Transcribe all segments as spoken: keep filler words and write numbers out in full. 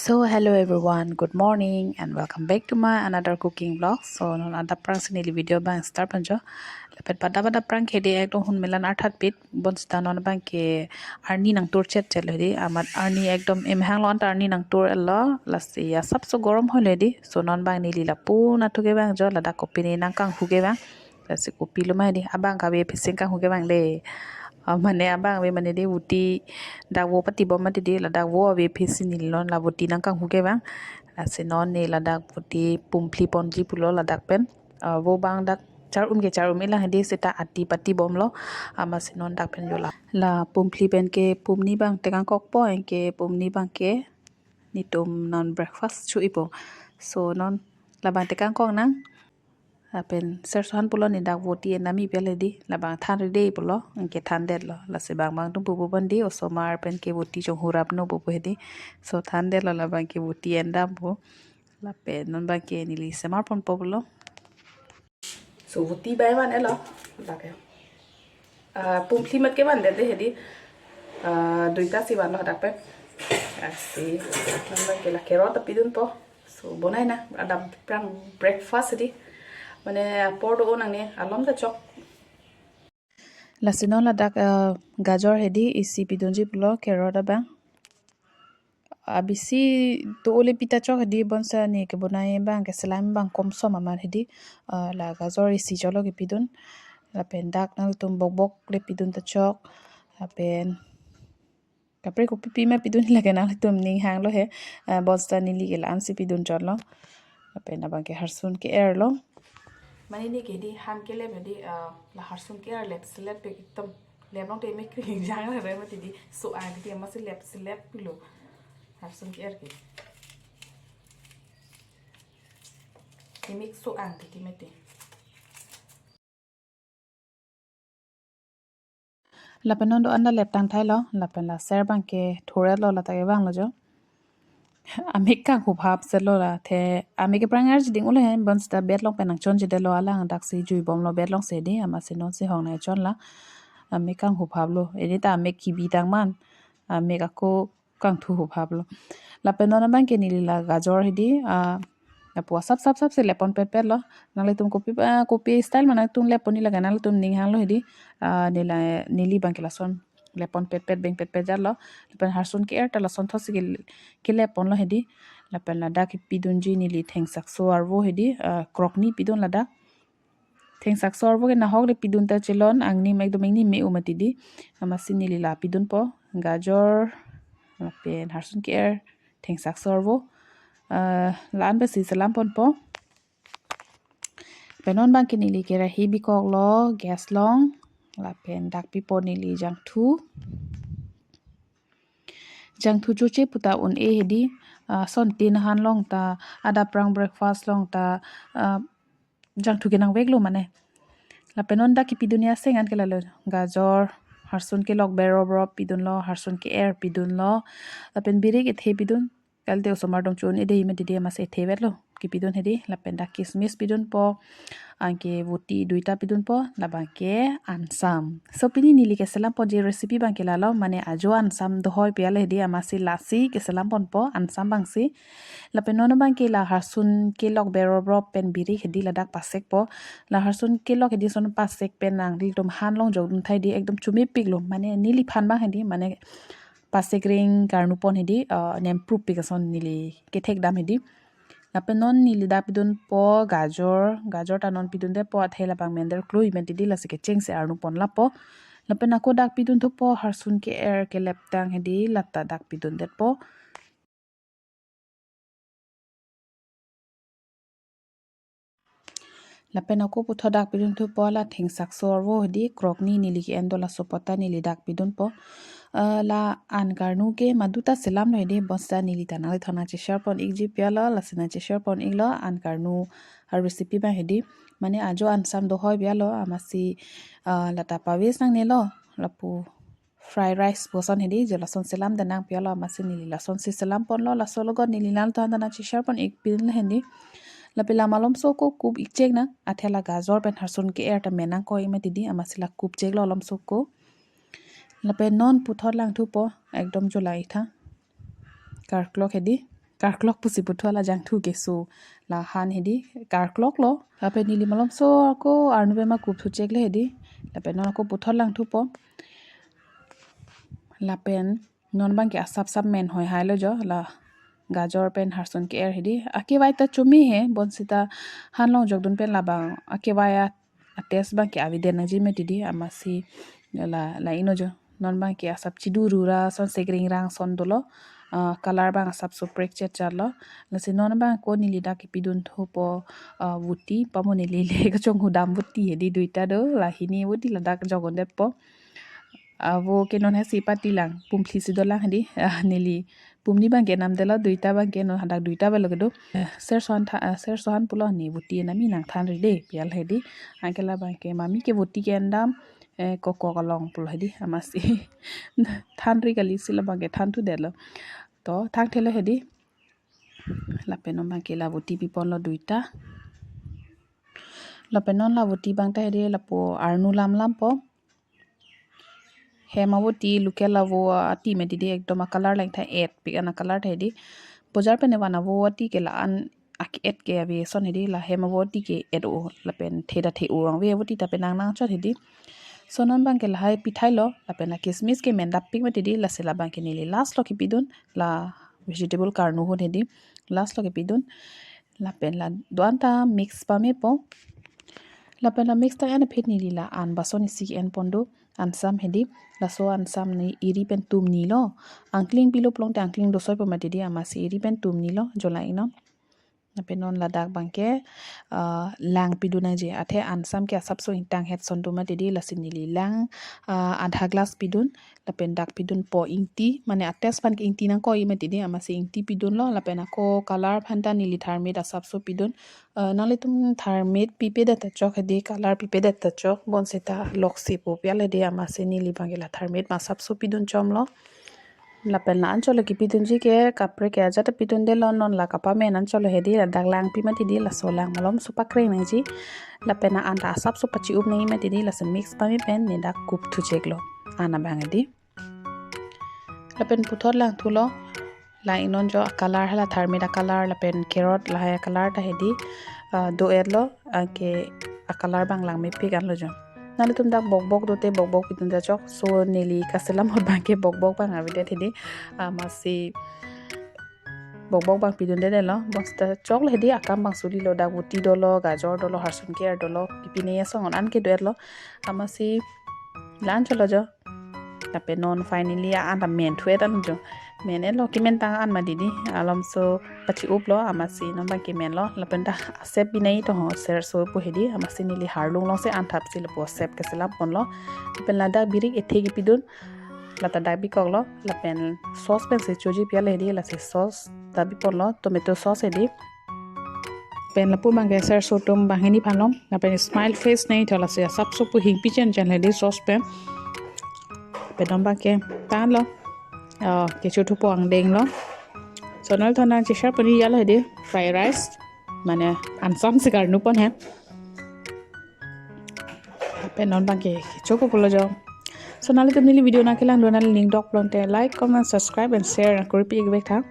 So hello everyone, good morning and welcome back to my another cooking vlog. So non adap prang si neli video abang start ponjo. Lapen pada pada prang ke hedi ekdom hun melan arthat pit. Bonsita non abang ke arni nangtur chet chet lo hedi. Amat arni ekdom emhang lo anta arni nangtur lo. Lasi asapso gorom hoi lo hedi. So non abang neli lapu nathu ke vangjo, ladak kopine nangkanghu ke vang. Lasi kopilo ma hedi, abang kave phising kanghu ke vang le. Ah, mane abang ave mane hedi voti dak vo patibom mati hedi, ladak vo ave phisi neli non la voti nangkanghu ke vang. Lasi non ne ladak voti pumphli ponji pulo ladak pen. Ah, vo abang dak char-um ke char-um-ik lang hedi, seta ati patibomlo. Amatsi non dak pen jo la. La pumphli pen ke pumni abang tekangkokpo, anke pumni abang ke netum non breakfast cho-ikpo. So non labang tekangkok nang. Lapen sir Sohan pulo ne dak voti endam-ik pi ale hedi, labang than ride pulo, anke thandetlo. Lasi bang bang atum pupu pon hedi, osomar pen ke voti chonghurap no pupu hedi. So thandetlo, labang ke voti endam pu. Lapen non abang ke neli semar ponpo pulo. So voti bai van-etlo, dak ke. Ah, pumphli mat ke vandet hedi. Ah, duita si vanlo dak pen. Lasi non abang ke la carrot ta pidunpo. So bonai nang, adap prang breakfast hedi. Mane apor do-o nangne, alom ta chok. Lasi non ladak, ah, gajor hedi isi pidunji pulo, carrot abang. Abisi do-o le pi ta chok hedi, bonsa ne kebonai abang keselam abang komsom amat hedi. Ah, la gajor isi cholo kepidun. Lapen dak nangtum bokbok le pidun ta chok. Lapen kaprek kopi pi ma pidun lake nangtum ning hanglo he. Ah, bonsa neli ke la-an si pidun chotlo. Lapen abang ke harsun ke-erlo. Mane ne ke hedi han kelep hedi, ah, la harsun ke-er lep selep pe ekdom lep long te mek kring jang la re mati hedi, so-ang hedi, amatsi lep selep pulo. Harsun ke-er ke. Emek so-ang hedi mati. Lapen non do-an ta lep tangthailo, lapen la sir abang ke thur-etlo, lata ke vanglo jo. Amek kanghu phap setlo la, the amek ke prang arji ding ulo he, bonsita bed along pen nangchonjedetlo, alang daksi juibomlo bed along si hedi, amatsi non si hong nangchon la. Amek kanghu phaplo, hedi ta amek kibi tang man, amek ako kangthu hu phaplo. Lapen non abang ke neli la gajor hedi, ah, lapu asap sap sap si lep pon petpetlo. Nanglitum kopi, ah, kopi style ma nangtum lep pon-ik lake nangtum ning hanglo hedi. Ah, neli la, neli abang ke lason lep pon petpet beng petpet jatlo. Lapen harsun ke-er ta lasonthot si ke, kelep ponlo hedi. Lapen ladak kepidunji neli thengsakso arvo hedi, ah, krokni pidun ladak. Thengsakso arvo ke nahok le pidun ta chelon, angnim ekdom ingnim me-u mati hedi. Amatsi neli la pidunpo, gajor, lapen harsun ke-er, thengsakso arvo. Ah, la-an pensi selam ponpo. Pen non abang ke neli kerahi bikoklo gas along. Lapen dak pipo neli jangthu. Jangthu choche pu ta un-e hedi, ah, sontin han along ta, adap prang breakfast along ta, ah, jangthu kenangveklo mane. Lapen non dak kepidun aseng an ke lalo, gajor, harsun kelok berop berop pidunlo, harsun ke-er pidunlo, lapen birik ethe pidun. Kalte osomar dong chun ede ime dede, amatsi ethe vetlo kepidun hedi. Lapen dak kismis pidunpo, anke voti duita pidunpo, labang ke ansam. So pini neli keselam ponji recipe abang ke lalo, mane ajo ansam dohoi pi ale hedi, amatsi lasi keselam ponpo ansam abangsi. Lapen non abang ke la harsun kelok berop berop pen birik hedi ladak pasekpo. La harsun kelok hedi son pasek pen nanglitum han along jokdun tha hedi, ekdom chomepiklo, mane neliphan abang hedi, mane pasek ring karnu pon hedi, ah, nemprup pik ason neli kethek dam hedi. Lapen non neli dak pidunpo gajor, gajor ta non pidundetpo, athe labang mender klui mati hedi, lasi kechengsi arnu pon lapo. Lapen ako dak pidunthupo harsun ke-er keleptang hedi, lata dak pidundetpo. Lapen ako puthot dak pidunthupo la thengsakso arvo hedi, krokni neli ke-en do, laso apot ta neli dak pidunpo. Eh, la an karnu ke maduta selamlo hedi, bonsita neli ta nanglithot nangche-share pon-ikji pi alo, lasi nangche-share pon-iklo an karnu a-recipe abang hedi. Mane ajo ansam dohoi pi alo, amatsi, eh, lata paves nangnelo, lapu fried rice pu ason hedi, jo lason selam denang pi alo, amatsi neli lasonsi selam ponlo, laso alogot neli nanglithot nangche-share pon-ik pin hedi. Lapen la malomso ako kup-ik chek nang, athe la gajor pen harsun ke-er ta menang ko-ik mati hedi, amatsi la kup cheklo malomso ako. Lapen non puthot langthupo, ekdom jo lang-ik tha. Karklok hedi. Karklok pusi puthot la jangthu keso la han hedi, karkloklo. Lapen neli malomso ako arnu pen ma kup thuchekle hedi. Lapen non ako puthot langthupo. Lapen non abangke asap sap men hoi hailo jo, la gajor pen harsun ke-er hedi. Akevai ta chome he, bonsita han long jokdun pen labang akevai a, a taste abangke aveden nangji mati di, amatsi la, la ino jo. Non abangke asap chidu rura ason, segring rang ason dolo. Ah, color abang asap suprek chetcharlo. Lasi non abang ako neli dak kipidun thupo, ah, voti, pamo neli le kachonghu dam voti hedi, duita do, la hini voti ladak jok-un detpo. Avo ke non hasi patilang, pumphli si dolang hedi. Ah, neli pumni abangke namdetlo, duita abangke non hadak duita abanglo kedo. Eh, serso han tha, ah, serso han pulo, ne voti nami nangthanri de pi-al hedi. Anke labangke mami ke voti ke-en dam, eh, kokok along pulo hedi, amatsi thanri kali si labangke thanthudetlo. To thangthelo hedi. Lapen non abangke la voti piponlo duita. Lapen non la voti abang ta hedi lapu arnu lam lampo. Hem avoti, local avo ati mati di, ekdom a color langtha etpik an a color ta hedi. Bojar pen evan avo ati ke la-an ak-et ke ave ason hedi, la hem avo ati ke et-o, lapen theda the-o ave avoti ta penang nangchot hedi. So non abangke lahai pithailo, lapen la kismis ke men dappik mati di, lasi labangke neli last lo kipidun, la vegetable karnu ahut hedi, last lo kipidun. Lapen la do-an ta mix pamepo. Lapen la mix tang-an aphi neli la an bason isi ke-en pon do, ansam hedi. Laso ansam ne eri pen tum nilo. Angkling pilo pulote angkling dosoipo mati di, amatsi eri pen tum nilo, jo la inon. Lapen non ladak abangke, ah, lang pidun nangji. Athe ansam ke asapso ingtang het ason do mati di, lasi neli lang, ah, adha glass pidun. Lapen dak pidunpo ingti, mane a taste aphan ke ingti nangkok-i mati di, amatsi ingti pidunlo. Lapen ako color aphan ta neli tharmit asapso pidun. Eh, nanglitum tharmit pipedet ta chok hedi, color pipedet ta chok, bonsita loksi pu pi-al hedi, amatsi neli abangke la tharmit ma asapso pidun chomlo. Lapen la anchotlo kipidunji ke, kaprek ke ajat pidundetlo, non la kapamen anchotlo hedi, ladak lang pi mati di, laso lang malomso pakreng nangji. Lapen la an ta asapso pachi-up nang-i mati di, lasi mix pame pen ne dak kup thucheklo, an abang hedi. Lapen puthot langthulo. La inon jo a color, hala tharmit a color lapen carrot lahai a color ta hedi, ah, do-etlo, anke a color abang lang mepik anlo jo. Nanglitum dak bokbok dote bokbok pidun ta chok. So neli kaselam ahut abangke bokbok abang avedet hedi. Amatsi bokbok abang pidundetlo. Bonsita choklo hedi, akam abang solilo, dak voti dolo, gajor dolo, harsun ke-er dolo, pipine asong an ke do-etlo. Amatsi la anchotlo jo. Lapen non finally a an ta men thu-et anlo jo. Men-etlo, kemen tang an mati di, alomso pachi-uplo, amatsi non abangke menlo. Lapen ta asep binai to ho, serso pu hedi, amatsi neli harlung alongsi an thapsi lapu asep keselam ponlo. Lapen ladak birik ethe kipidun, la ta dak bikoklo. Lapen sauce pensi choji pi-al hedi, lasi sauce ta biponlo, tomato sauce hedi. Pen lapu abangke serso atum banghini aphanlo, lapen smile face nangji tho, lasi asapso pu hingpi chen chen hedi sauce pen. Pen non abangke tanglo, ah, kecho thupo angdenglo. So nanglitum nang cheshare pon-ijalo hedi, fried rice, mane ansam si karnu pon he. Pen non abangke kecho ko pulo jo. So nanglitum neli video nangkelang do, nangli ning dok pulote like, comment, subscribe and share nangkuri pi ik vek tha.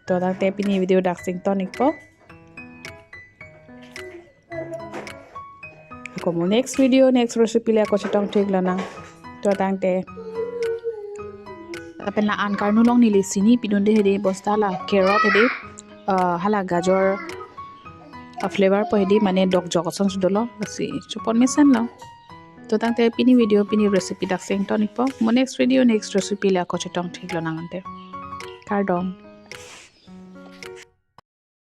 To tangte pini video dak si ington ikpo. Ako mo next video, next recipe le ako chetong thik lonang. To tangte. Lapen la an karnu along neli sini pidunde hedi, bonsita la carrot hedi, ah, hala gajor a flavor po hedi, mane dokjok asonsi dolo, lasi chopon mesenlo. To tangte pini video, pini recipe dak si ington ikpo. Mo next video, next recipe le ako chetong thik lonang ante. Kardom.